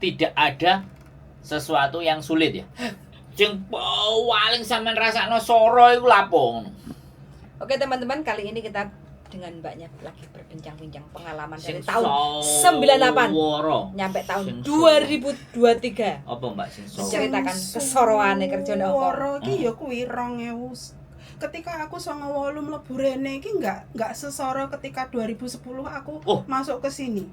Tidak ada sesuatu yang sulit ya. Sing paling sampean rasakno soro iku lapo ngono? Oke teman-teman, kali ini kita dengan mbaknya lagi berbincang-bincang pengalaman Sing dari tahun 98 soro. Nyampe tahun Sing 2023. Apa, Mbak, sing soro? Menceritakan kesoroane kerja nek Hongkong. Soro iki ya kuwi 2000. Ketika aku 98 mlebu rene iki enggak sesoro ketika 2010 aku masuk ke sini.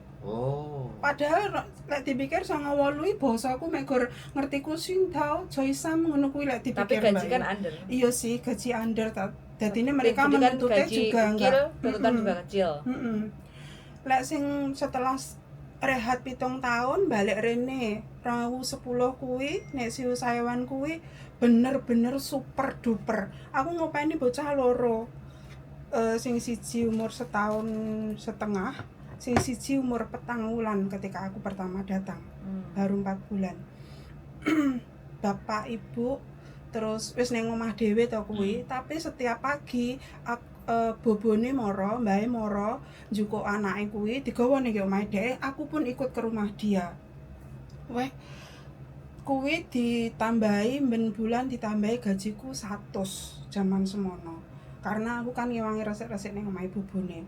Padahal lek dipikir 98 iki bahasaku mek gur ngertiku sing tau joysam ngono kuwi lek Tapi dipikir. gaji Mbak, kan ya. under. Iya sih, gaji under ta. Dadine mereka Jadi kan menuntutnya gaji juga kecil, enggak. Tuntutan juga kecil. Lek sing setelah rehat 7 tahun balik rene 2010 kuwi nek Siu Saiwan kuwi bener-bener super duper. Aku ngopeni bocah loro. Sing siji umur setahun setengah, sing siji umur 4 wulan ketika aku pertama datang, baru 4 bulan. Bapak ibu terus wis neng omah dhewe to kuwi, tapi setiap pagi bobone moro, mbahe moro njukuk anake kuwi digawa ning omahe dhek, aku pun ikut ke rumah dia. Weh, kuwi ditambahi ben bulan ditambahi gajiku 100 zaman semono. Karena aku kan ngewangi resik-resik ning omahe bobone.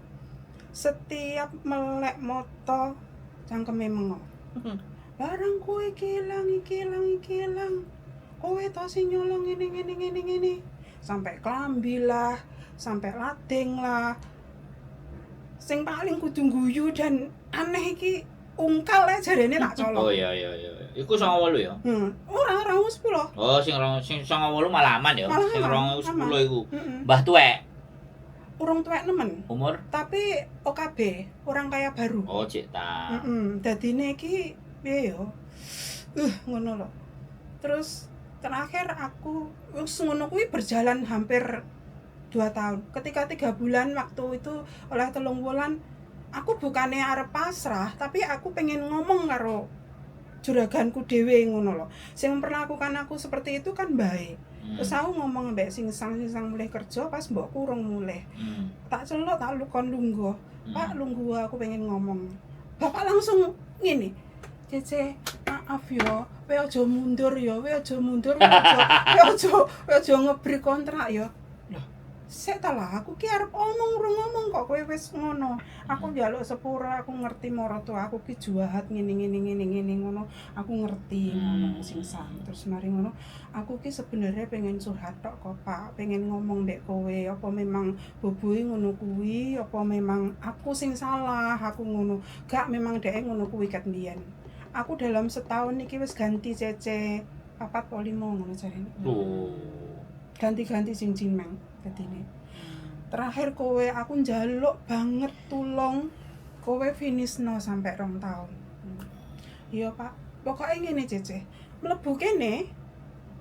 Setiap melek moto cangkeme mengo. Barang kowe iki ilang, iki ilang, iki ilang. Kowe to sing nyolong ngene ngene ngene ngene. Sampai klambi lah, sampai lading lah. Sing paling kudu guyu dan aneh iki ungkal ya jarene tak colong. Oh iya. Iku 98 ya. Ora, 2010. Oh, sing rong sing 98 malah aman ya. Malah Sing aman, 2010 iku. Heeh. Mbah tuwek? Urung tuwek nemen, Umur? Tapi OKB, orang kaya baru. Oh, cek ta. Heeh, dadine iki piye yo? Ngono lho. Terus terakhir aku wis ngono kuwi berjalan hampir 2 tahun. Ketika 3 bulan waktu itu oleh 3 bulan, aku bukannya arep pasrah, tapi aku pengen ngomong karo juraganku dhewe ngono lho. Sing memperlakukan aku seperti itu kan baik. Terus aku ngomong mbek sing sang sing sang mulih kerja pas mbokku urung mulih. Tak celuk, tak kon lungguh. "Pak, lungguh, aku pengen ngomong." Bapak langsung ngene. "Cece, maaf yo, kowe aja mundur yo, kowe aja mundur, kowe aja ngebreak kontrak yo." Loh, sik ta lah, aku ki arep omong urung ngomong kok kowe wis ngono. "Aku njaluk sepura, aku ngerti maratuwa aku ki jahat ngene ngene ngene ngene ngono. Aku ngerti," ngono sing sang. Terus mari ngono, "Aku ki sebenarnya pengen curhat tok kok, Pak. Pengen ngomong mbek kowe, apa memang boboe ngono kuwi, apa memang aku sing salah," aku ngono. "Gak, memang dhek ngono kuwi ket mbiyen. Aku dalam setahun iki wis ganti cece papat po limo," ngono jarene. Oh. Ganti-ganti sing cimeng dadine. "Terakhir kowe, aku njaluk banget tulung kowe finishno sampai 2 tahun." "Iya, Pak. Pokoknya ngene, Cece. Mlebu kene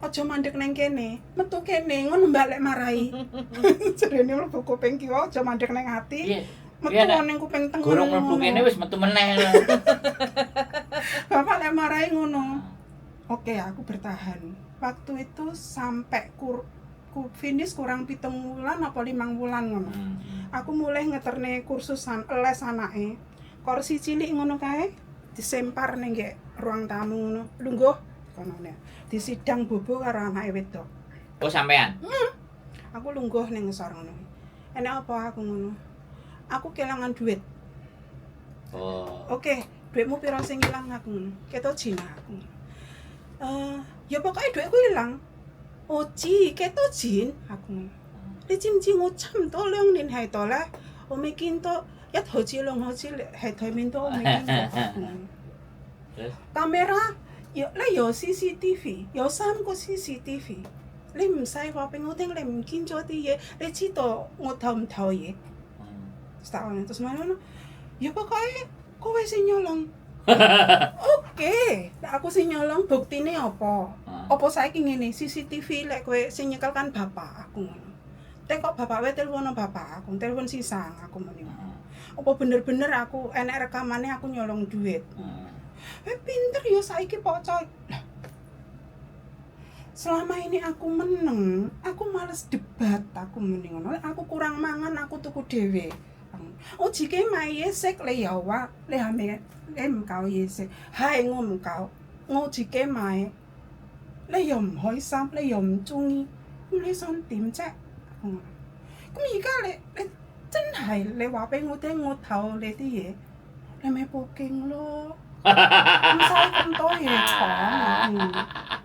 aja mandek neng kene, metu kene," ngono Mbak lek marai. Jarene mlebu kuping kiwa aja mandek neng ati, metu Iya, Nek. Neng kuping tengah. Gurung mlebu Ngono. kene wis metu meneh. Bapak lek marai ngono. Oke, aku bertahan. Waktu itu sampai ku finish kurang 7 wulan apa 5 wulan ngono. Aku mulai ngeterne kursusan les anake. Kursi cilik ngono kae disempar ning nggek ruang tamu ngono. "Lungguh," kono. Disidang bobo karo anake wedok. Oh, sampean. Aku lungguh ning ngisor ngono. "Enek apa?" aku ngono. "Aku kehilangan duit." Oh. "Oke, duitmu piro sing ilang?" aku ngono. "Keto jin," aku ngono. "Eh, ya pokoknya duitku ilang." "oci keto jin," aku ngono. "你知唔知我差唔多2年喺度咧，我未見到一毫子兩毫子喺台面都未見過。"aku ngono. Terus? "Kamera有咧有 CCTV，有三個 CCTV。你唔使話俾我聽，你唔見咗啲嘢，你知道我偷唔偷嘢？" Tak ngono. Terus mana ngono? "Ya pokoknya kowe sing nyolong." "Oke, nek aku sing nyolong buktine apa? Apa saiki ngene CCTV lek kowe sing nyekel kan bapak," aku ngono. "Tekok bapak wae, telepono bapak," aku telepon sisang aku muni. "Apa bener-bener aku enek rekamane aku nyolong duit?" "Eh, pinter ya saiki pocok." Lah, selama ini aku meneng, aku males debat, aku muni ngono. Lek aku kurang mangan, aku tuku dhewe. 我自己買嘢食，你又話你係咪你唔夠嘢食？係我唔夠，我自己買，你又唔開心，你又唔中意，咁你想點啫？我話咁而家你真係你話俾我聽，我偷你啲嘢，你咪報警咯，唔使咁多嘢講啊！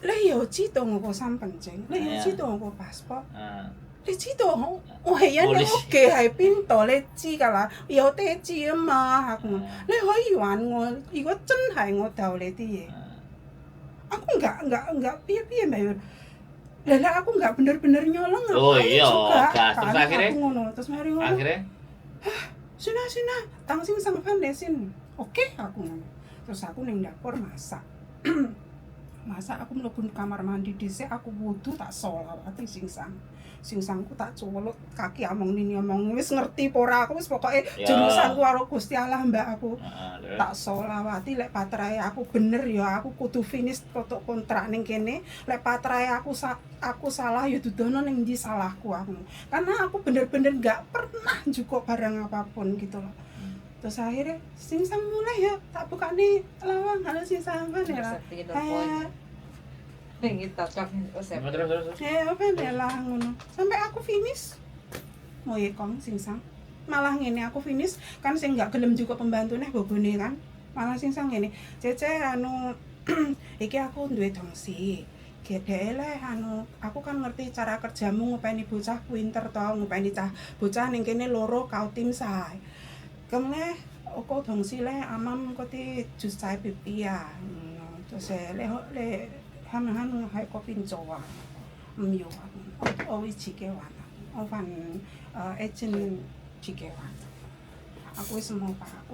你又知道我個身份證，你又知道我個 passport。你知道我係因你屋企喺邊度，你知㗎啦，有地址啊嘛嚇。你可以還我，如果真係我偷你啲嘢，aku nggak piye piye, Mbak Yun. Lah lah, aku nggak bener-bener nyolong, Oh, ngapain iya, juga gas. Terus kan akhirnya? aku ngono. Terus mari ngono, Akhirnya 算啦算啦，等先生翻嚟先，oke aku ngono. Terus aku ning dapur masak. Masak, aku mlebu kamar mandi dhisik, aku wudu, tak sholawati singsang. Singsangku tak cuweluk kaki, omong nini omong wis ngerti apa ora, aku wis pokoke jurusanku karo Gusti Allah, Mbak, aku. Terus? Tak sholawati, lek patrae aku bener ya aku kudu finish tutup kontrak ning kene, lek patrae aku salah ya dudono ning ndi salahku aku, karena aku bener-bener nggak pernah jukuk barang apapun gitu loh. Terus akhirnya singsang mulai ya, tak buka nih lawang, halo singsang kan ya lah. Seperti telepon. Ini cocok resep. Terus terus terus. Eh, apa ya lah ngono sampai aku finish mau ya kong singsang malah ngene, aku finish kan, sing nggak gelem juga pembantune bobone kan malah singsang ngene, "Cece, anu, iki aku duwe 同事 gede le, anu, aku kan ngerti cara kerjamu, ngopeni bocah pinter to, ngopeni cah bocah ning kene loro 搞掂晒咁咧我個同事咧啱啱嗰啲絕晒 B B 啊，就是你肯唔肯喺嗰邊做啊？唔要啊，我會自己還啊，我還agent 自己還。Aku wis mau, Pak,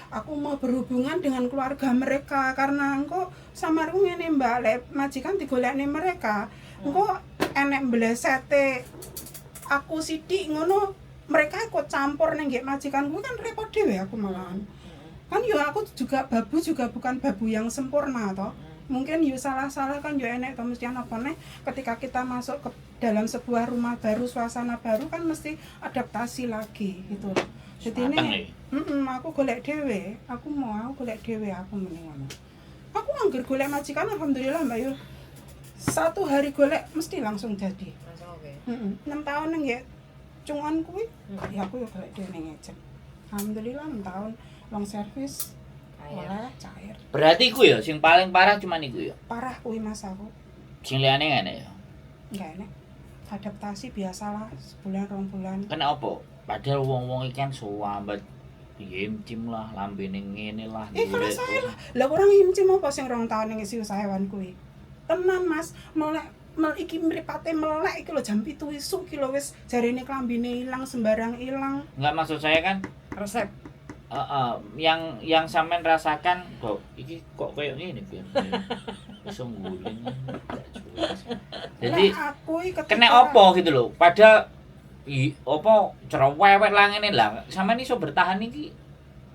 aku mau berhubungan dengan keluarga mereka karena engko samarku ngene, Mbak, lek majikan digolekne mereka, engko enek mblesete aku sithik ngono, mereka ikut campur ning nggek majikanku kan repot dhewe aku malahan. Kan yo aku juga babu, juga bukan babu yang sempurna toh. Mungkin yo salah-salah kan yo enek toh mesti, apa neh ketika kita masuk ke dalam sebuah rumah baru, suasana baru kan mesti adaptasi lagi gitu loh. Jadi Mateng ini iki. Aku golek dhewe, aku mau aku golek dhewe, aku mending ngono. Aku angger golek majikan, alhamdulillah, Mbak Yul. Satu hari golek mesti langsung jadi. Langsung oke. 6 tahun nang ya Cungan kuwi, ya aku yo golek dhewe ning agent. Alhamdulillah 6 tahun long service Cair. oleh cair. Berarti iku ya sing paling parah cuman iku ya. Parah kuwi, Mas, aku. Sing liyane ngene ya. Enggak enek. Adaptasi biasalah sebulan 2 bulan. Kena apa? Padahal wong-wong iki kan suwambat yimcim lah, lambene ngene lah. Eh, kalau golek saya lah, lah orang imcim apa sing 2 tahun ning isi usahawan kuwi. Tenan, Mas, melek mel iki mripate melek iki lho jam 7 isuk iki lho wis jarene klambine ilang, sembarang ilang. Enggak, maksud saya kan Resep. Yang sampean rasakan kok iki kok kayak ngene piye. Iso ngguling gak jelas. Jadi Lah, aku iki ketika kena opo gitu loh. Padahal i opo cerewet lah ngene lah. Sampean iso bertahan iki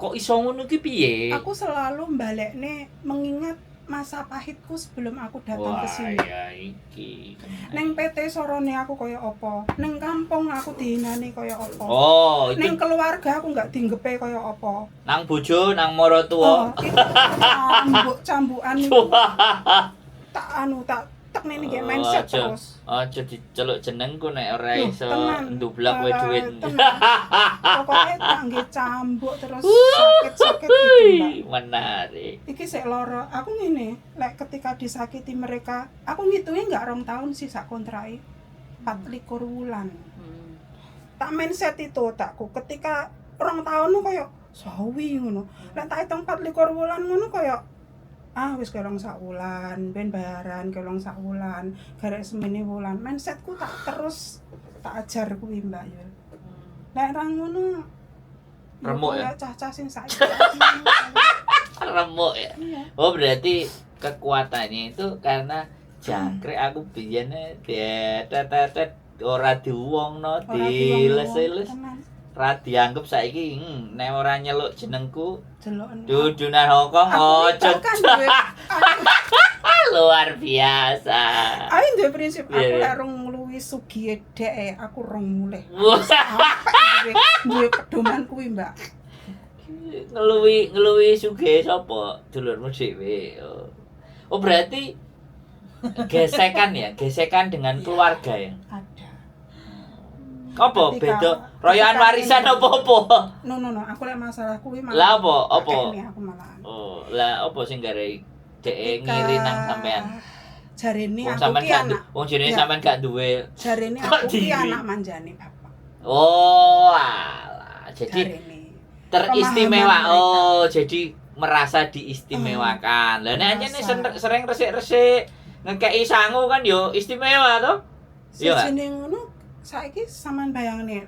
kok iso ngono iki piye? Aku selalu balekne mengingat masa pahitku sebelum aku datang Wah, ke sini. ya iki. Neng PT sorone aku kaya apa, neng kampung aku dihinani kaya apa. Oh, itu Neng keluarga aku nggak dinggepe kaya apa. Nang bojo, nang moro Oh, tuwa. itu cambuk cambukan itu tak anu tak tek nih kayak mindset Aja. terus. Aja diceluk jenengku nek ora Loh, iso tenan. ndublak kowe Eh, duit. tenan. Pokoknya tak nggih cambuk terus sakit-sakit gitu, Mbak. Wih, menarik. Iki sik loro. Aku ngene, lek ketika disakiti mereka, aku ngitungnya nggak 2 tahun sih sak kontrai. 24 wulan. Tak mindset itu otakku. Ketika 2 tahun koyo sawi ngono. Lek tak hitung 24 wulan ngono koyo ah wis kelong sak wulan, ben bayaran kelong sak wulan, garek semene wulan. Mindsetku tak terus tak ajar kuwi, Mbak Yul. Lek ra ngono Remuk ya? koyo cah-cah sing saiki. Remuk ya. Iya. Oh, berarti kekuatannya itu karena jangkrik aku biyen tetet ora diwongno, Ora diwong-wong, diles-les, tenan. ra dianggep. Saiki nek ora nyeluk jenengku Deloken. dudunan Hongkong Aku ojo. bahkan duwe Luar biasa. Aku duwe prinsip aku Iya, iya. lek rong ngluwi kuwi sugihe dhek, aku rong mulih. Wah. Sampai duwe pedoman kuwi, Mbak. Ngeluwi ngeluwi sugih sapa? Dulurmu dhewe. Oh. Oh, berarti gesekan ya, gesekan dengan Iya. keluarga ya. Ada. Apa Ketika- beda royoan ketika warisan ini- apa-apa? No no no, aku lek masalah kuwi malah Lah apa? Apa? akeh nih aku malahan. Oh, lah apa sing gawe dhek Ketika ngiri nang sampean? Jarene Wong aku sampean ki gak anak, wong jenenge Iya. sampean gak duwe. jarene Kok aku ki diri? anak manjane bapak. Oh, alah. Jadi Jarene. teristimewa. Pemahaman mereka. Oh, jadi merasa diistimewakan. Lah nek anjene Merasa. sering resik-resik ngekeki sangu kan yo istimewa toh. Iya nggak? Sejene ngono saiki sampean bayangne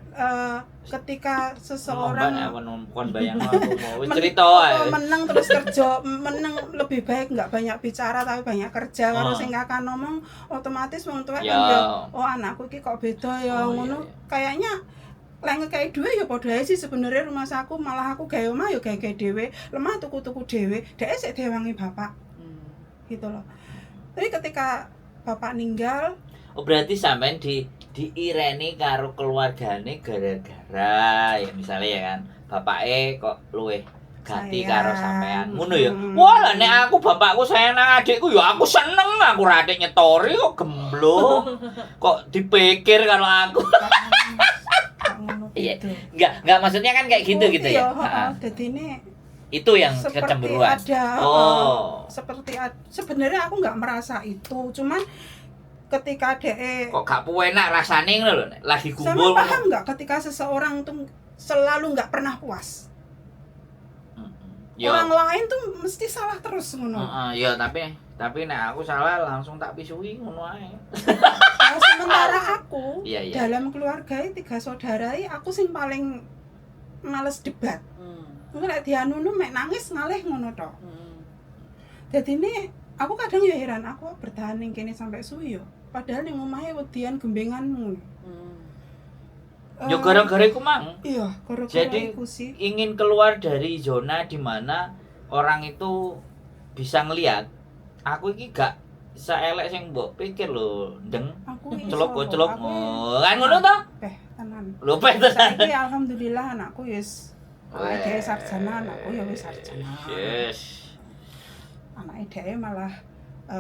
ketika Ngomong seseorang aku kon bayang aku mau wis cerita apa, ae. menang terus kerja, menang lebih baik nggak banyak bicara tapi banyak kerja karo Oh. sing kakak ngomong otomatis wong tuwek Ya. kan ya oh anakku iki kok beda ya Oh, iya, ngono iya. kayaknya lek ngekei dhuwit ya padha ae sih sebenarnya rumah saku malah aku gawe omah ya gawe-gawe dhewe lemah tuku-tuku dhewe dhek sik diwangi bapak gitu loh. Tapi ketika bapak ninggal Oh, berarti sampean diireni karo keluargane gara-gara ya misalnya ya kan bapake kok luweh gati Sayang. karo sampean ngono ya. Hmm. Wah, lah nek aku bapakku sayang nang adikku ya aku seneng, aku ra adik nyetori kok gemblong. Kok dipikir karo aku. gak ngono Iya. gitu. Enggak maksudnya kan kayak gitu gitu Iya, ya. heeh. Ha-ha. Dadine Itu yang seperti kecemburuan. ada Oh. seperti sebenarnya aku nggak merasa itu, cuman ketika DE Kok gak enak rasane ngono lho nek lagi sama kumpul. paham nggak ketika seseorang tuh selalu nggak pernah puas, Yo. orang lain tuh mesti salah terus ngono. Heeh, ya tapi nek aku salah langsung tak pisui ngono ae. Nah, sementara aku Iya, iya. dalam keluarga tiga saudara aku sing paling males debat. Engko nek dianunu mek nangis ngalih ngono tok. Dadi ini aku kadang ya heran aku bertahan ning kene sampai suwi yo. Padahal ning omahe wedian gembenganmu. Yo gara-gara iku mang Iya, gara-gara Jadi- iku sih. ingin keluar dari zona di mana orang itu bisa ngelihat aku iki gak saelek sing mbok pikir lho, ndeng. Aku iso Celuk kok, celuk. aku Oh, kan ngono to? Beh, tenan. Lho peh tenan. Saiki alhamdulillah anakku wis awake dhewe sarjana, anakku ya wis sarjana. Yes. Anake dhewe malah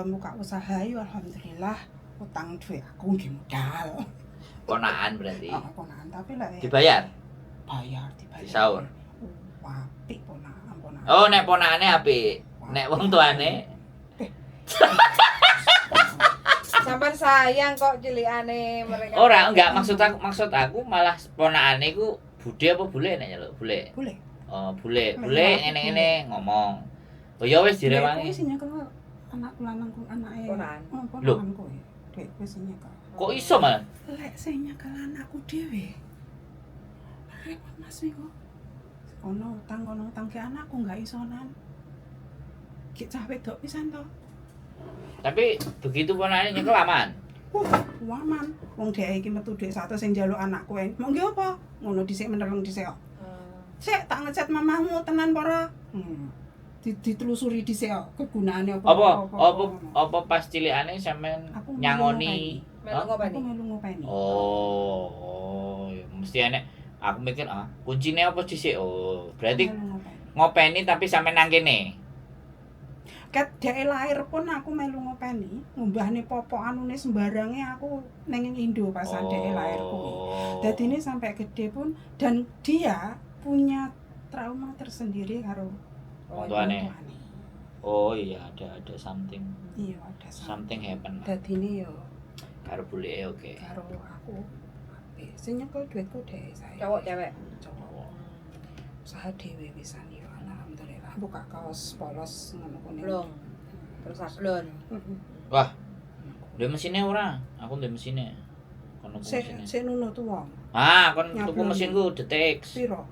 muka usaha yo alhamdulillah utang duwe aku nggih modal. Ponakan berarti. Oh, ponakan tapi lah ya, Dibayar. bayar dibayar. Disaur. Apik ponakan, ponakan. Oh, nek ponakane apik. Nek wong tuane Sampai sayang kok cilikane mereka. ora enggak maksud aku malah ponakane iku bude apa bule nek nyeluk bule. Boleh. Oh, bule, Nek bule aku ngene-ngene ngomong. Oh ya wis direwangi. Kuwi sing nyekel anakku lanang ku anake. Ponakan. Oh, Lho. ponakan kuwi. Dek kuwi sing nyekel. Kok iso malah? Lek sing nyekel anakku dhewe. Repot Mas iku. Kono utang ke anakku nggak isonan. Ki cah wedok pisan to. Tapi begitu ponakane nyekel aman. Waman. Wong dhek iki metu dhuwit 100 sing njaluk anakku. Mau nggih apa? Ngono dhisik meneleng dhisik kok. Sik tak ngechat mamahmu tenan apa ora? Ditelusuri dhisik kok kegunaane apa Apa apa apa pas cilikane sampean Aku nyangoni? Melu Hah? ngopeni. Aku melu ngopeni. Oh, ya mesti enek aku mikir ah kuncine apa dhisik? Oh, berarti Melu ngopeni. ngopeni tapi sampe nang kene. Ket dhek lahir pun aku melu ngopeni, ngumbahne popok anune sembarange aku neng Indo pas oh. dhek lahir kuwi. Oh. Dadine sampai gede pun dan dia punya trauma tersendiri karo Wong tuane. tuane. Oh iya ada something Iya, ada something happen lah. Dadine yo Karo buleke oke. karo aku apik. Sing nyekel duitku dhek saya. Cowok cewek. Cowok. Usaha dhewe pisan yo alhamdulillah. Buka kaos polos ngono kuwi. Blong. Terus sablon. Heeh. Wah. Duwe mesine ora? Aku duwe mesine. Kono ku Sik mesine. sik nuno tuwa. Ah, kon tuku Nyablon. mesinku detik. Piro?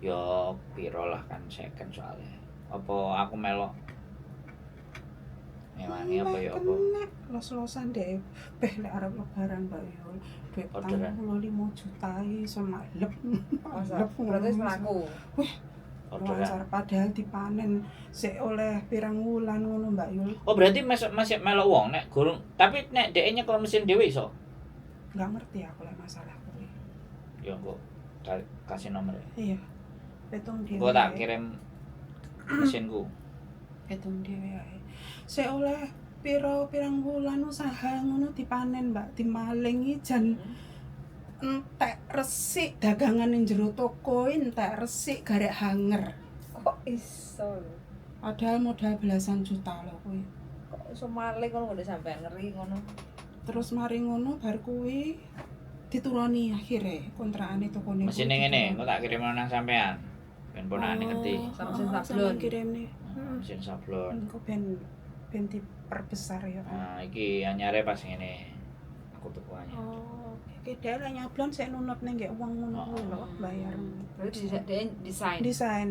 Yo piro lah kan second soalnya. Apa aku melok ngewangi apa ya apa? Kena los-losan deh. Beh lek arep lebaran Mbak Yul, duit Orderan. 45 juta iso malep. Masa Malep berarti wis mlaku. Orderan. Lancar padahal dipanen sik oleh pirang wulan ngono Mbak Yul. Oh berarti masih masih melok wong nek gurung tapi nek dhek nyekel mesin dhewe iso. Nggak ngerti aku lek masalah kuwi. Ya kok kasih nomor ya. Iya. Hitung dhewe. Engko tak kirim mesinku. Hitung dhewe ae. Sik oleh piro pirang wulan usaha ngono dipanen, Mbak, dimalingi jan entek resik dagangan ning jero toko entek resik garek hanger. Kok iso lho? Padahal modal belasan juta lho kuwi. Kok iso maling ngono kok sampean ngeri ngono. Terus mari ngono bar kuwi dituruni akhire kontrakane tokone. Mesine ngene, engko tak kirim nang sampean. Ben ponakane ngerti. Sama mesin sablon. Kirimne. Mesin sablon. Engko ben diperbesar ya. Nah, iki anyare pas ngene. Aku tuku anyar. Oh, iki dhek lek nyablon sik nunut ning nggek wong ngono kuwi lho, bayar. Berarti desain. Desain,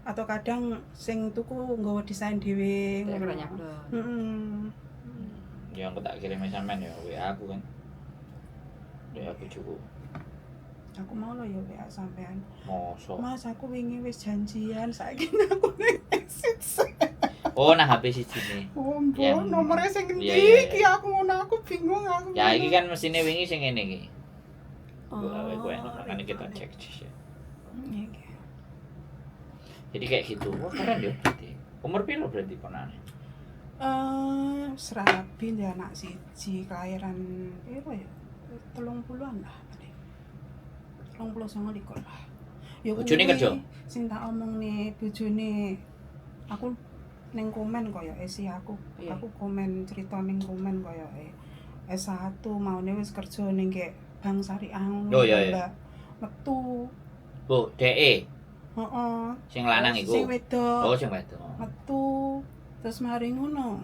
atau kadang sing tuku nggawa desain dhewe. Dhek kena nyablon. Heeh. Ya aku tak kirim sampean ya WA aku kan. Ya aku cukup. Aku mau lho ya WA sampean. Mosok. Mas, aku wingi wis janjian, saiki aku ning exit. Oh, nah HP siji ne. Oh, mbok nomore sing endi iki aku ngono aku bingung aku. Ya iki kan mesine wingi sing ngene iki. Oh. Kowe makane kita cek ya. Iki. Jadi kayak gitu. Wah, keren ya berarti. Umur piro berarti ponakane? Serabi ndek anak siji kelahiran piro ya? 30-an lah paling. 39 lah. Ya bojone kerja. Sing tak omongne bojone aku ning komen koyoke sih aku. Iya. Aku komen cerita ning komen koyoke S1 maune wis kerja ning gek Bank Syariah ngono. Oh iya iya. Metu. Bu, DE. Heeh. Sing lanang iku. Sing wedok. Oh, sing wedok. Metu terus mari ngono.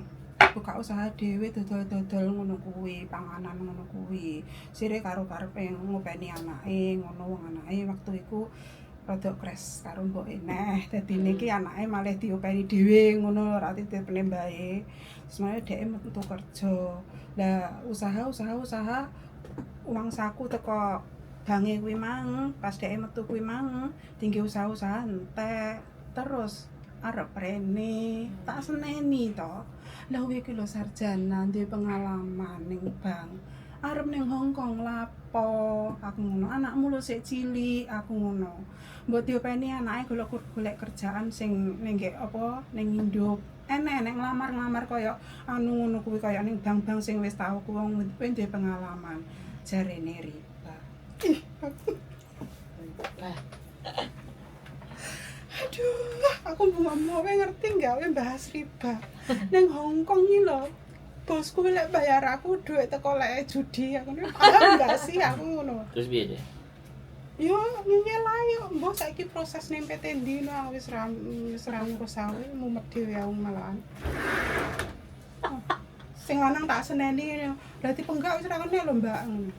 Buka usaha dhewe dodol-dodol ngono kuwi, panganan ngono kuwi. Sire karo karepe ngopeni anake, ngono wong anake waktu iku rada crash karo mboke neh. Dadine iki anake malih diopeni dhewe ngono ora titipne mbae. Terus mari dheke metu kerja. Lah usaha-usaha uang saku teko bange kuwi mang, pas dheke metu kuwi mang, tinggi usaha-usaha entek. Terus arep rene, tak seneni to. Lah kowe iki lho sarjana, duwe pengalaman ning bank. Arep ning Hong Kong lapo? Aku ngono. Anakmu lho sik cilik, aku ngono. Mbok diopeni anake golek kerjaan sing ning gek apa ning Indo. Enek-enek nglamar-nglamar kaya anu ngono kuwi kaya ning bank-bank sing wis tau ku wong kuwi duwe pengalaman. Jarene riba. Lah. Aduh, aku bunga-bunga kowe ngerti nggak kowe bahas riba. Ning Hong Kong iki lho. Bosku lek bayar aku dhuwit teko lek judi aku ngono. Paham nggak sih aku ngono. Terus piye, Dek? Yo ngeyel ae yo mbok saiki proses ning PT ndi no wis ra ngurus aku mumet dhewe aku malahan. Sing lanang tak seneni berarti penggak wis ra kene lho Mbak ngono.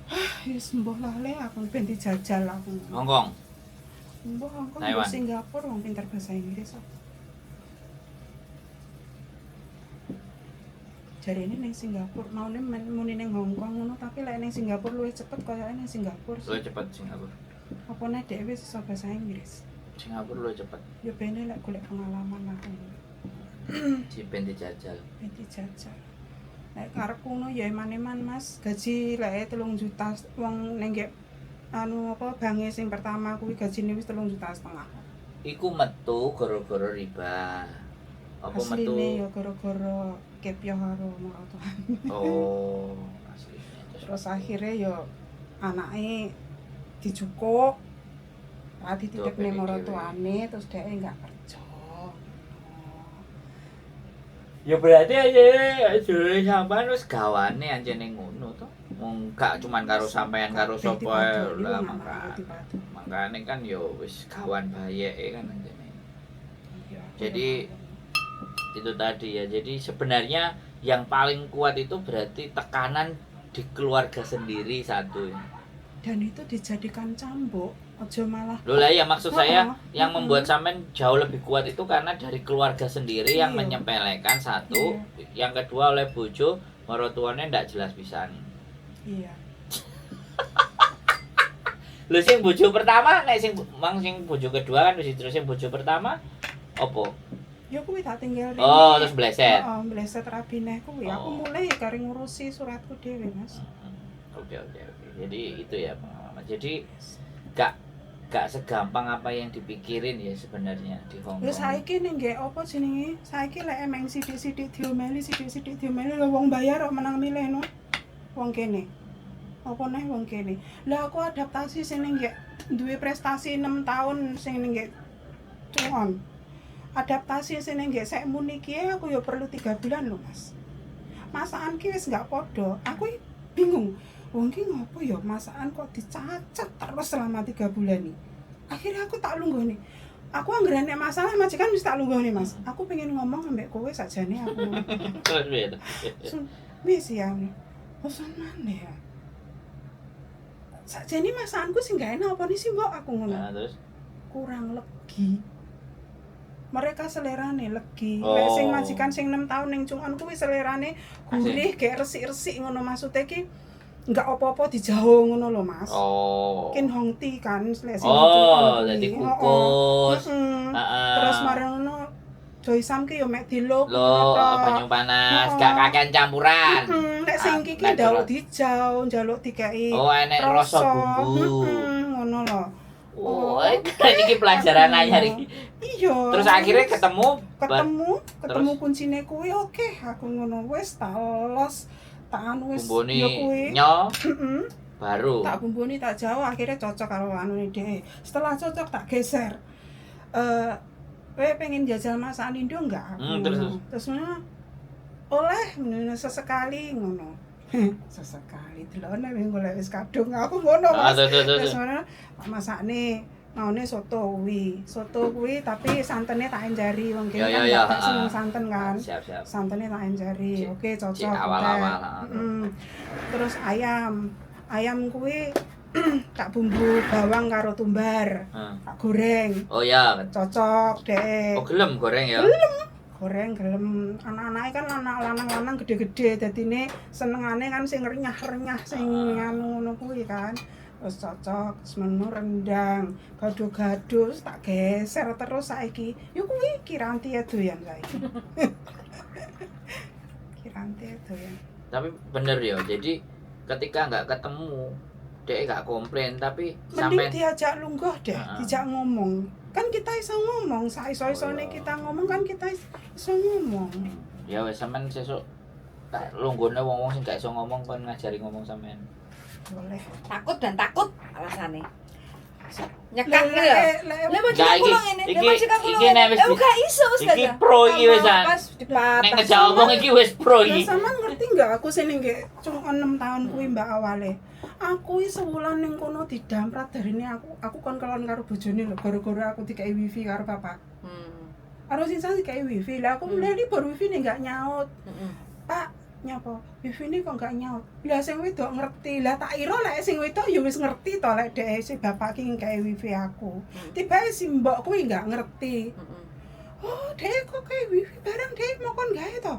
Ah, wis mbah lah le aku ben dijajal aku. Hong Kong. Mbah Hong Kong mbah Singapura wong pinter bahasa Inggris kok. Jarene ning Singapura maune muni ning Hong Kong ngono tapi lek ning Singapura luwih cepet koyoke ning Singapura. Luwih cepet Singapura. Apa nek dhek wis iso bahasa Inggris? Singapura luwih cepet. Ya bene lek golek pengalaman aku. Si ben dijajal. Ben dijajal. Nek karepku ngono ya eman-eman Mas, gaji lek 3 juta wong ning gek anu apa bange sing pertama kuwi gajine wis 3,5 juta. Iku metu gara-gara riba. Apa metu? Asline ya gara-gara kepyo karo maratuane. Oh, asline. Terus akhirnya ya anake dijukuk ra dititipne maratuane terus dheke enggak kerja. Ya berarti aja sampean wis gawane ancene ngono to. Wong gak cuman karo sampean karo sapa lah makane kan ya wis gawan bayeke kan ancene. Jadi itu tadi ya. Jadi sebenarnya yang paling kuat itu berarti tekanan di keluarga sendiri satu. Dan itu dijadikan cambuk, aja malah. Loh lah ya maksud saya yang membuat sampean jauh lebih kuat itu karena dari keluarga sendiri yang menyepelekan satu, yang kedua oleh bojo maratuane ndak jelas pisan. Iya. Lho sing bojo pertama nek sing mang sing bojo kedua kan wis terus sing bojo pertama opo? Ya kuwi tak tinggal rene. Oh, terus bleset. Heeh, bleset rabine kuwi. Aku mulai kari ngurusi suratku dhewe, Mas. Oke. Jadi itu ya pengalaman. Jadi gak segampang apa yang dipikirin ya sebenarnya di Hong Lha Kong. Saiki ning nggek apa jenenge? Saiki lek emeng sithik-sithik diomeli, sithik-sithik diomeli, lho wong bayar kok menang milih no. Wong kene. Apa neh wong kene. Lah aku adaptasi sing ning nggek duwe prestasi 6 tahun sing ning nggek Chung On. Adaptasi sing ning nggek Shek Mun iki aku ya perlu 3 bulan lho, Mas. Masakan ki wis gak padha. Aku i bingung. Wong ki ngopo ya masakan kok dicacat terus selama 3 bulan nih. Akhirnya aku tak lungguh nih. Aku anggere nek masalah majikan wis tak lungguh nih, Mas. Aku pengen ngomong ambek kowe sakjane aku. Terus piye to? Wis ya. Bosan mana ya? Sakjane masakanku sing gak enak apa nih sih, Mbok, aku ngono. Nah, terus Kurang legi. Mereka selerane legi. Oh. Lek sing majikan sing 6 tahun ning Chung On kuwi selerane gurih, kayak resik-resik ngono, maksudnya ki enggak apa-apa dijauh ngono lho, Mas. Oh. Kin Hong Ti kan lek sing Oh, Chung On kuwi. jadi kukus. Heeh. Heeh. Terus mari ngono Joy Sam ki yo mek diluk Lo ngono tok. banyu panas, Heeh. gak kakean campuran. Heeh, nek sing Ah, iki ki natural. njaluk dijauh, njaluk dikei Oh, enek rasa bumbu. Heeh, ngono lho. Oh, ini pelajaran anyar iki. Iya. Terus akhirnya ketemu Ketemu, ketemu Terus? Kuncine kuwi oke, aku ngono wis tak los, tak anu wis bumbune ya kuwi. nyo Heeh. baru. Tak bumbuni tak jauh, akhirnya cocok karo anu dhek. Setelah cocok tak geser. Eh, kowe pengen jajal masakan Indo enggak? Aku Terus, ngono. Terus ngono, oleh ngono sesekali ngono. Sesekali delokne wis golek wis kadung aku ngono, Ah, Mas. terus terus terus. Terus ngono tak masakne maune soto kuwi. Soto kuwi tapi santene tak enjari, wong kene Ya, kan ya, ya, gak seneng ah. santen kan. Siap, siap. Santene tak enjari. Oke, cocok. Cik, awal-awal, udah. ah. Terus ayam. Ayam kuwi tak bumbu bawang karo tumbar. Tak goreng. Oh ya. Cocok deh. Oh, gelem goreng ya. Goreng gelem. Anak-anaknya kan anak lanang-lanang gede-gede, dadine senengane kan sing renyah-renyah sing anu ngono kuwi kan. Terus cocok. Terus menu rendang, gado-gado, terus tak geser terus saiki. Yo kuwi kiranti ya doyan saiki. Kiranti ya doyan. Tapi bener ya. Jadi ketika nggak ketemu, dia nggak komplain, tapi Mending sampai diajak lungguh deh, dijak ngomong. Kan kita iso ngomong, saiso-isone Oh, iya. kita ngomong kan kita iso ngomong. Ya wes, sampean sesuk tak lunggone wong-wong sing gak iso ngomong kon ngajari ngomong sampean. Boleh. Takut dan takut alasannya. Nyekak Lah, gitu ya. lek Lah Nggak, majikan iki- kula ngene, lah majikan kula iki ngene. nek wis Eh gak iso wis iki pro iki wisan. Pas dipatah. Nek ngejak omong iki wis pro Lah iki. sampean ngerti nggak aku sing ning nggek Chung On 6 tahun kuwi, Mbak, awale. Aku iki sewulan ning kono didamprat darine aku kon kelon karo bojone lho gara-gara aku dikei wifi karo bapak. Karo sing dikei wifi. Lah aku mulai libur wifi nih nggak nyaut. "Pak, nyapa? Wifi ini kok nggak nyaut?" Lah sing wedok ngerti. Lah tak ira lek sing wedok ya wis ngerti to lek dhek si bapak ki ngekei wifi aku. Tibae si mbok kuwi nggak ngerti. "Oh, dhek kok kayak wifi barang dhek mau kon gawe to?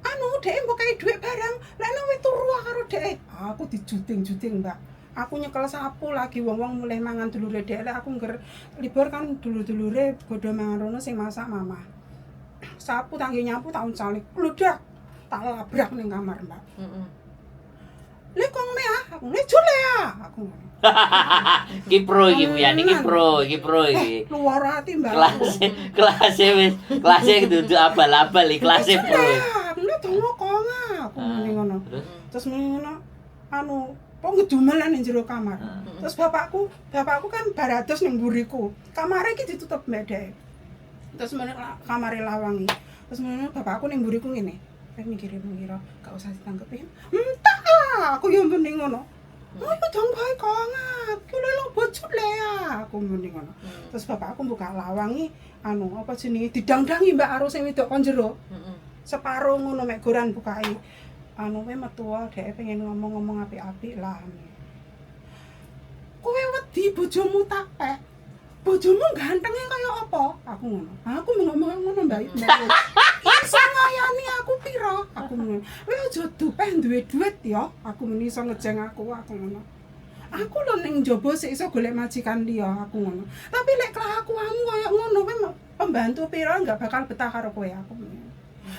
Anu, dhek mbok kayak duit barang, lah nek wis turu karo dhek." Aku dijuting-juting, Mbak. Aku nyekel sapu lagi wong-wong mulai mangan dulure dhek. Lek aku ngger libur kan dulur-dulure bodho mangan rono, sing masak mama. Sapu tangge nyapu tak uncalik. Bludak. Tak labrak ning kamar, Mbak. "Le kong me ah, aku le jule ah." Aku ngono. Iki pro iki, Bu Yani, iki pro, iki pro iki. Luar ati, Mbak. Kelas kelas wis kelasnya duduk abal-abal iki, kelasnya pro. Ah, aku le dongo kong ah, aku muni ngono. Terus Terus muni ngono anu, po ngedumelan ning jero kamar. Terus bapakku, bapakku kan barados ning mburiku. Kamare iki ditutup mbek dhek. Terus mene kamare lawangi. Terus mene bapakku ning mburiku ngene. Eh mikire mikir, gak usah ditanggepin. Entah ah, aku yo muni ngono. "Oh, iku dong bae kong ah. Ku lho bocor le ah." Aku muni ngono. Terus bapakku buka lawangi anu apa jenenge didangdangi, Mbak, karo sing wedok kon jero. Separo ngono mek goran bukai. Anu we metu dhek pengen ngomong-ngomong apik-apik lah. "Kowe wedi bojomu tak pek. Bojomu gantengnya kaya apa?" Aku ngono. Aku ngomong ngono, Mbak. "Iso ngayani aku piro?" Aku ngono. "Kowe aja dupeh duwe duit ya." Aku muni iso ngejeng aku ngono. "Aku lho ning njaba sik iso golek majikan liya," aku ngono. "Tapi lek kelakuanmu kaya ngono, kowe pembantu piro enggak bakal betah karo kowe," aku ngono.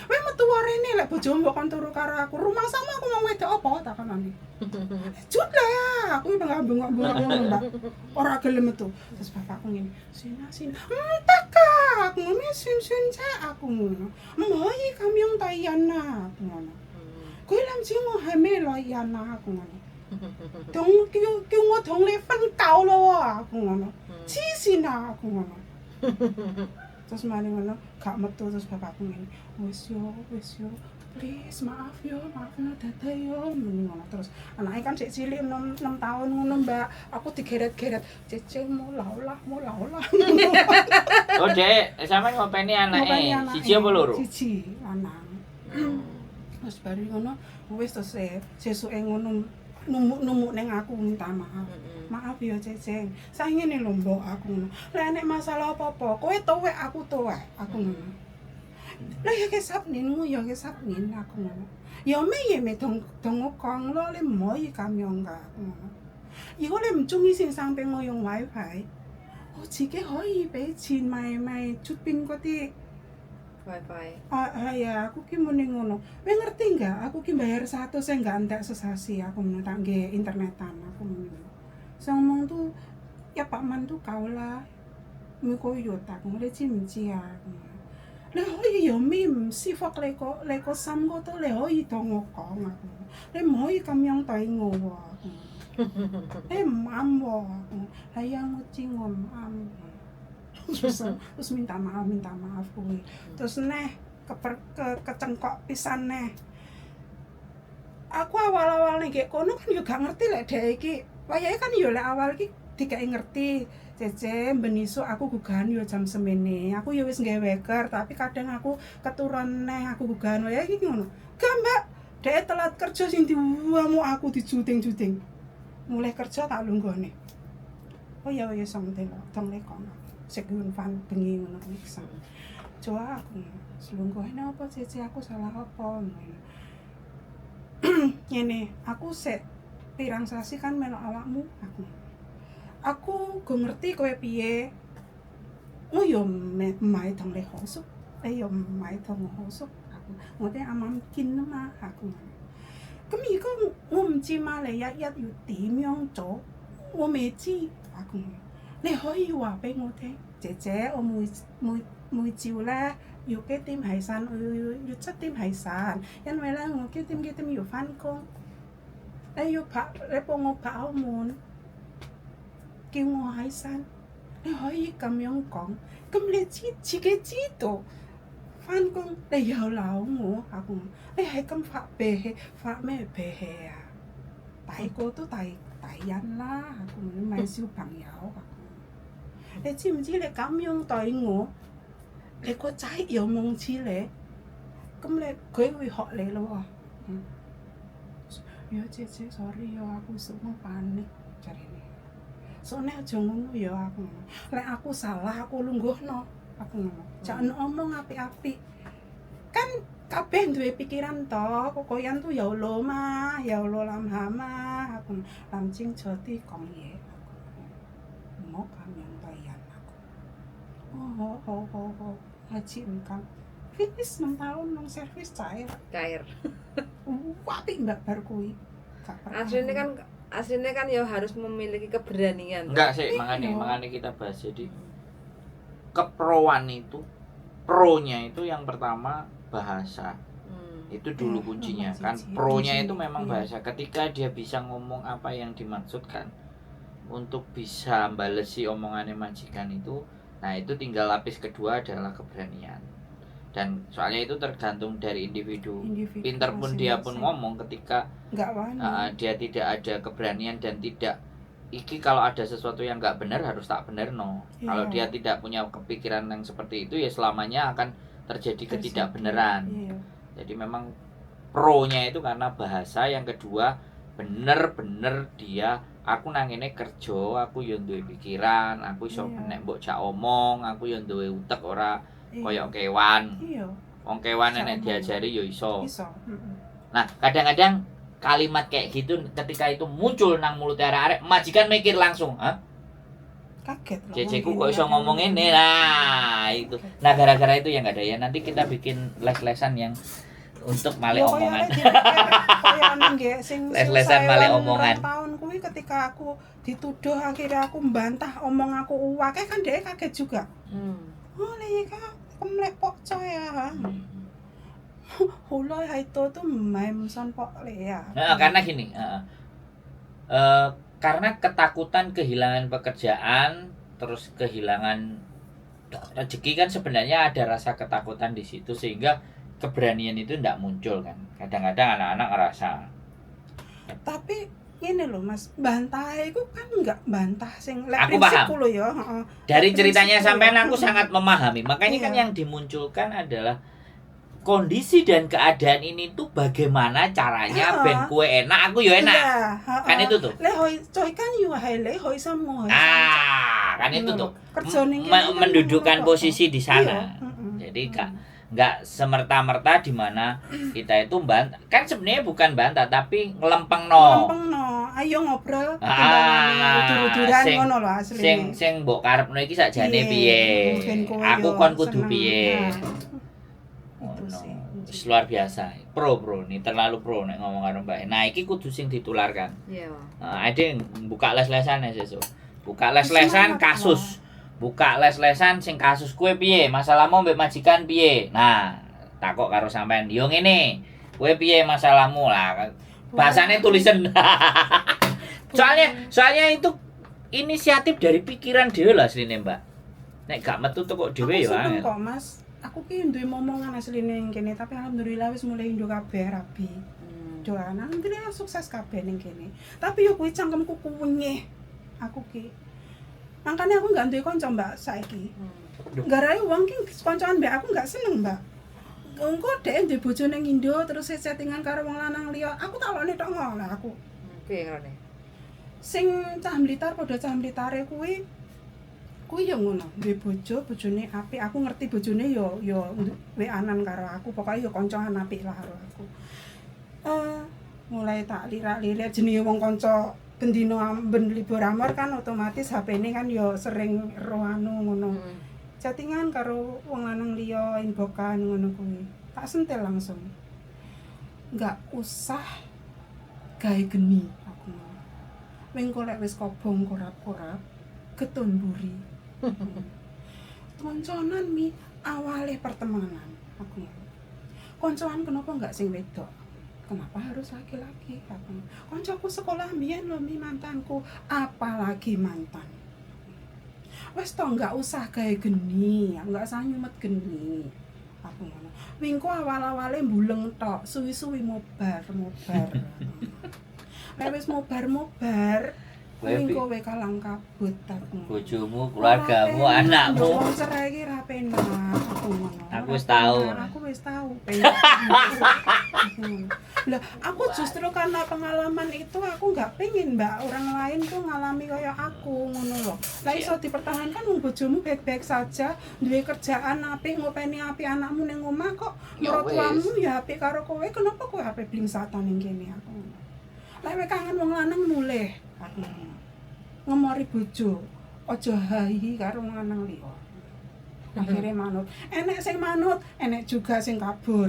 Kowe metu rene lek bojomu mbok kon turu karo aku. Rumangsamu aku mau wedok apa tak kanani. Jut lah ya, aku bengak-bengok ngono, Mbak. Ora gelem metu. Terus bapakku ngene, "Sina, sina." "Entah kak, aku ngono sin sin cek aku ngono. 唔可以咁樣對人啊，aku ngono. 佢諗住我係咩女人啊？aku ngono. 同叫叫我同你瞓覺咯喎，aku ngono. 黐線啊，aku ngono. Terus mari ngono, gak metu terus bapakku ngene, wis yo, wis yo, please maaf yo, maaf yo, dadah yo, muni ngono. Terus anaknya kan sik cilik 6, 6 tahun ngono, Mbak. Aku digeret-geret, "Cece mau laulah, mau laulah." Oh, Dek, sampean ngopeni anake. Ngopeni anake. Siji apa loro? Siji, lanang. Terus baru ngono, wis terus sesuke ngono numuk-numuk neng aku minta maaf. "Maaf ya, Ceceng. Saya ngene lho, Mbok," aku ngono. "Lah nek masalah apa-apa, kowe tuwek, aku tuwek," aku ngono. "Lah ya ke 10年我有嘅10年aku ngono. 有咩嘢咪同同我講咯，你唔可以咁樣㗎，aku ngono. 如果你唔中意先生俾我用 WiFi，我自己可以俾錢買買出邊嗰啲。 WiFi. Ah, ah ya, aku ki muni ngono. Kowe ngerti enggak? Aku ki bayar 100 saya enggak entek sesasi aku ngono tak nggih internetan aku ngono. Saya ngomong tuh ya Pak Man tuh kau啦，每個月啊，你知唔知啊？你可以有咩唔舒服，你個心嗰度你可以同我講啊！你唔可以咁樣對我喎，你唔啱喎！係啊，我知我唔啱。Terus, terus minta maaf kuwi. Terus neh keper, ke kecengkok pisan neh. Aku awal-awal ning kono kan yo gak ngerti lek dhek iki. Wayahe kan yo lek awal iki dikei ngerti. "Cece, ben isuk aku gugahan yo jam semene. Aku yo wis nggawe weker, tapi kadang aku keturon neh aku gugahan." Wayahe iki ngono. Gak, Mbak, dhek telat kerja sing diwamuk aku dijuting-juting. Mulai kerja tak lunggone. Oh ya ya song telo, tong le kono. 食完飯bengi ngono kuwi sang. Coba aku selungguhane apa, Cece, aku salah apa ngono. Ngene, aku sik pirang sasi kan melok awakmu aku. Aku go ngerti kowe piye. 我又唔唔係同你好熟，你又唔係同我好熟，aku 我哋啱啱見啊嘛，aku 咁如果我唔知嘛，你一日要點樣做，我未知，aku 你可以話俾我聽，姐姐，我每每每朝咧要幾點起身，我要7點起身，因為咧我幾點幾點要翻工，你要拍，你幫我拍好門，叫我起身，你可以咁樣講，咁你知自己知道翻工，你又鬧我，阿公，你係咁發脾氣，發咩脾氣啊？大個都大大人啦，阿公，你唔係小朋友，阿公。你知唔知你咁樣對我，你個仔又望似你，咁你佢會學你咯喎。嗯。Ya Cece, sorry ya aku semua panik jarene. Soalnya aja ngono ya aku ngono. Lek aku salah aku lungguhno aku ngono. Jangan omong apik-apik. Kan kabeh duwe pikiran to, kokoyan tuh ya lo mah, ya lo lam hama, aku lam cing joti kong ye aku. Mau咁樣對人aku. Oh, oh, oh, oh, haji engkang. Finish 6 tahun nang servis cair. Cair. Apik Mbak bar kuwi. Gak pernah. Aslinya kan ya harus memiliki keberanian. Enggak sih, makanya Iya. makanya kita bahas jadi keproan itu pro-nya itu yang pertama bahasa. Itu dulu Iya, kuncinya nomor kan. siji. Pro-nya Kunci, itu memang iya. bahasa. Ketika dia bisa ngomong apa yang dimaksudkan untuk bisa balesi omongannya majikan itu, nah itu tinggal lapis kedua adalah keberanian. Dan soalnya itu tergantung dari individu. Individu Pinter pun dia pun masing-masing. ngomong ketika Nggak wani. Dia tidak ada keberanian dan tidak iki kalau ada sesuatu yang nggak benar harus tak benar no. Kalau Iya. dia tidak punya kepikiran yang seperti itu ya selamanya akan terjadi ketidakbenaran. Iya. Jadi memang pro-nya itu karena bahasa, yang kedua bener-bener dia aku nang ngene kerja, aku yo duwe pikiran, aku iso nek mbok jak omong, aku yo duwe utek ora Iya. koyo kewan. Iya. Wong kewan Bisa nek omong. diajari yo iso. Iso. Heeh. Nah, kadang-kadang kalimat kayak gitu ketika itu muncul nang mulut arek-arek, majikan mikir langsung, "Hah? Kaget loh. Ceceku wong kok iso kene ngomong kadang ini lah itu. Nah, gara-gara itu yang nggak ada ya. Nanti kita bikin les-lesan yang untuk male Ya, omongan. kayaknya dipikir, kaya nggih sing Les-lesan susah male rong omongan. Tahun kuwi ketika aku dituduh, akhirnya aku membantah omong aku akeh kan dia kaget juga. Oh, 你而家咁叻搏仔啊！好耐喺度都唔係唔信搏你啊！ Nah, karena gini, karena ketakutan kehilangan pekerjaan, terus kehilangan rezeki kan sebenarnya ada rasa ketakutan di situ sehingga keberanian itu tidak muncul kan. Kadang-kadang anak-anak ngerasa Tapi ngene lho, Mas, bantah iku kan enggak bantah sing lek Aku prinsipku lho ya, heeh. Dari ceritanya Prinsipku sampean ya. Aku sangat memahami. Makanya kan yang dimunculkan adalah kondisi dan keadaan ini tuh bagaimana caranya ben kowe enak, aku yo enak. Iya, heeh. Kan itu tuh. 你可以最緊要係你開心，我開心。 Ah, kan itu tuh. Kerja ning kene kan Mendudukkan ngono kok. Posisi di sana. Iya, heeh. Jadi nggak semerta-merta di mana kita itu bantah. Kan sebenarnya bukan bantah tapi ngelempengno. Lempengno, ayo ngobrol, Ah, timbangane udur-uduran ngono lho asline. Sing sing mbok karepno iki sakjane piye? Ben kowe Aku yo kon kudu seneng. piye? Nah, itu Ngono. sih. Wis luar biasa. Pro pro nih, terlalu pro nek ngomong karo Mbak. Nah, iki kudu sing ditularkan. Nah, ada yang buka les-lesan ya sesuk. Buka les-lesan Semangat. Kasus. Buka les-lesan sing kasus kowe piye? Masalahmu mbek majikan piye? Nah, takok karo sampean. Yo ngene. Kowe piye masalahmu lah. Bahasanya tulisan. Soalnya soalnya itu inisiatif dari pikiran dhewe lah asline, Mbak. Nek gak metu tuh kok dhewe Aku ya seneng angel. kok, Mas. Aku ki duwe momongan asline ning kene, tapi alhamdulillah wis mulai indo kabeh rabi. Doan alhamdulillah sukses kabeh ning kene. Tapi yo kuwi cangkemku kunyeh. Aku ki. Makanya aku nggak duwe kanca, Mbak, saiki. Garai wong ki koncoan mbek aku nggak seneng, Mbak. Engko dhek duwe bojo ning Indo terus chattingan karo wong lanang liya. Aku tak lokne tok ngono aku. Piye ngrone? Sing cah Blitar padha cah Blitare kuwi kuwi ya ngono, duwe bojo, bojone apik. Aku ngerti bojone yo yo WA-an karo aku, pokoknya yo koncoan apik lah karo aku. Mulai tak lirak-lirik, jenenge wong kanca bendino ben libur amor kan otomatis HP-ne kan yo sering ro anu ngono. Chattingan karo wong lanang liya, inboxan ngono kuwi. Tak sentil langsung. Nggak usah gawe geni aku ngono. Mengko lek wis kobong korap-korap getun buri. Konconan mi awale pertemanan aku ngono. Koncoan kenapa nggak sing wedok? Kenapa harus laki-laki? Aku ngono. Koncoku sekolah mbiyen lho mi mantanku, apalagi mantan. Wes toh nggak usah gawe geni, nggak usah nyumet geni. Aku ngono. Wingko awal-awale mbuleng tok, suwi-suwi mobar-mobar. Nek wis mobar-mobar, Kowe kuwi kowe kalang kabut aku. Bojomu, keluargamu, Ora penak, anakmu. Wong cerai iki ra penak aku ngono. Aku wis Ora tau. penak, aku wis tau penak. Aku ngono. Lah, aku justru karena pengalaman itu aku nggak pengen, Mbak, orang lain tuh ngalami kayak aku ngono loh. Lah iso dipertahankan wong bojomu baik-baik saja, duwe kerjaan apik, ngopeni apik anakmu ning omah kok, Ya mertuamu ya apik karo kowe, kenapa kowe ape blingsatan ning kene aku ngono. Lah kowe kangen wong lanang mulih aku ngono. Ngemori bojo, aja hahi karo wong lanang liya. Akhirnya manut. Enek sing manut, enek juga sing kabur.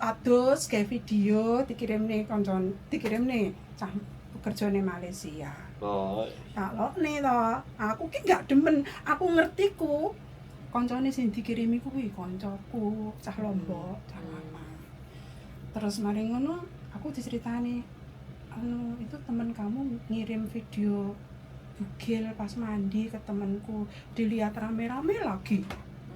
Adus kayak video dikirim nih koncon, dikirim nih cah pekerjane Malaysia. Oh, Tak lokne to, aku ki gak demen, aku ngerti ku. Koncone sing dikirimi kuwi koncoku, cah Lombok, cah apa. Terus mari ngono, aku diceritani, anu itu temen kamu ngirim video bugil pas mandi ke temenku, dilihat rame-rame lagi.